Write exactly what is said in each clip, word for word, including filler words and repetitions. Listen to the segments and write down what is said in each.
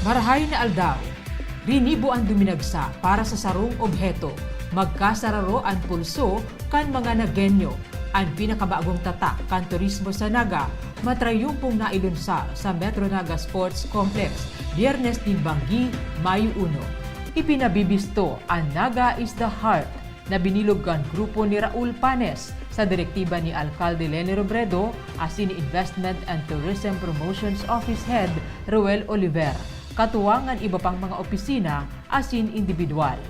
Marahay na aldaw. Rinibo an duminagsa para sa sarong obheto. Magkasararo an pulso kan mga Nagueño. An pinakabagong tatak kan turismo sa Naga, matrayumpong nailunsar sa Metro Naga Sports Complex, Biyernes nin Banggi, Mayo uno. Ipinabibisto an Naga is the Heart na binilog kan grupo ni Raul Panes sa direktiba ni Alkalde Leni Robredo asin ni Investment and Tourism Promotions Office Head Roel Oliver, katuwang an iba pang mga opisina asin indibidwal.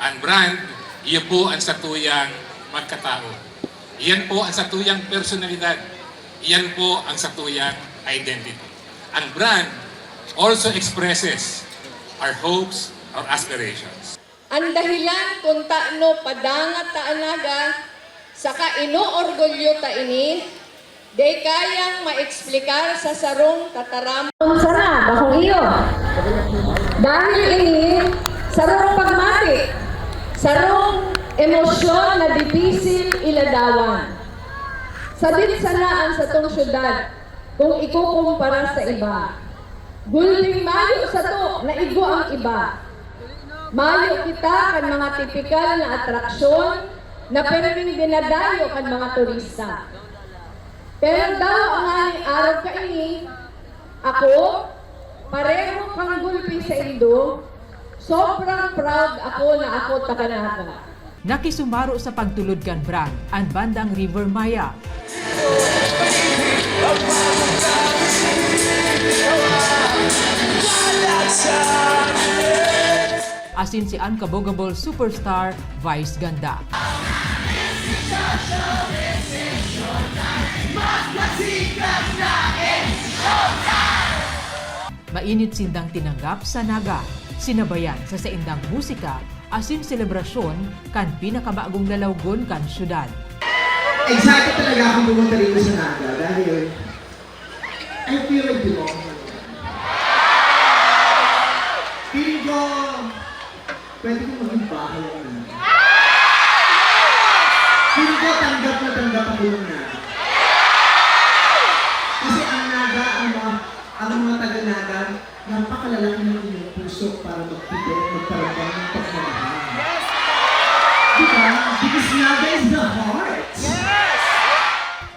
Ang brand, iyo po ang satuyang pagkatao. Iyan po ang satuyang personalidad. Iyan po ang satuyang identity. Ang brand also expresses our hopes, our aspirations. An dahilan kun tano padangat ta an Naga, saka inoorgulyo ta ini, di kayang maeksplikar sa sarong tataram. Sana, bakong iyo. Dahil ini, sarong pagmati, sarong emosyon na dipisil iladawan. Sadit sana an satong syudad, kung ikukumpara sa iba. Gulping mayo sato na igwa ang iba. Mayo kita kan mga tipikal na atraksyon na perming dinadayo kan mga turista. Pero dawa ngani arog kaini, ako, pareho kang gulpi saindo, sobrang proud ako na ako taga Naga. Nakisumaro sa pagtulod kan brand an Bandang River Maya. Asin si Unkabuggable Superstar Vice Ganda. Mainit sindang tinanggap sa Naga, sinabayan sa saindang musika asin selebrasyon kan pinakabagong lalawgon kan syudad. Excited talaga akong pumunta dito sa Naga dahil I feel like belonging. Feeling ko, pwede kong maging bahay ang Naga. Feeling ko, tanggap na tanggap ako ng Naga. Kasi ang Naga, ang mga, ang mga taga-Naga, napakalalaki ng inyong puso para magpigil, magparamdam ng pagmamahal. Yes! Di ba? Because Naga is the heart. Yes!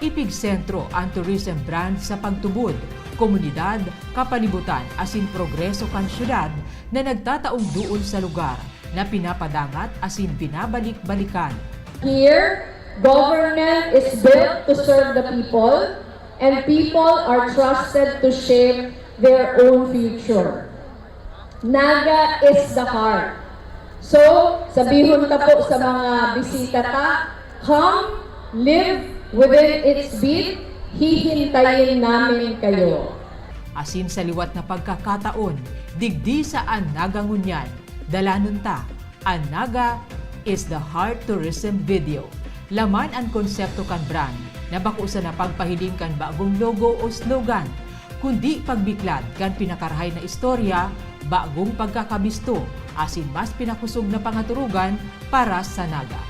Ipigsentro ang tourism brand sa pagtubod, komunidad, kapalibutan asin progreso kan syudad na nagtataong duol sa lugar na pinapadangat asin binabalik-balikan. Here, government is built to serve the people, and people are trusted to shape their own future. Naga is the heart. So, sabihon ta po sa mga bisita ta, "Come, live within its beat, hihintayin namin kayo." Asin sa liwat na pagkakataon, digdi sa An Naga ngunyan, dalanon ta, An Naga is the Heart Tourism Video. Laman an konsepto kan brand na bako sana pagpahiling kan bagong logo o slogan, kundi pagbiklad kan pinakarahay na istorya, bagong pagkakabisto, asin mas pinakosog na pangaturugan para sa Naga.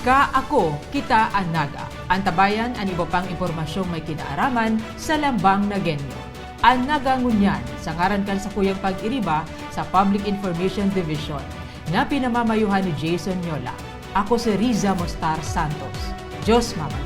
Ka, ako, kita, an Naga. Antabayan an iba pang impormasyong may kinaaraman sa Lambang Nagueño. An Naga ngunyan, sa ngaran kan sakuyang pag-iriba sa Public Information Division, na pinamamayohan ni Jason Nyola. Ako si Riza Mostar Santos. Diyos maman.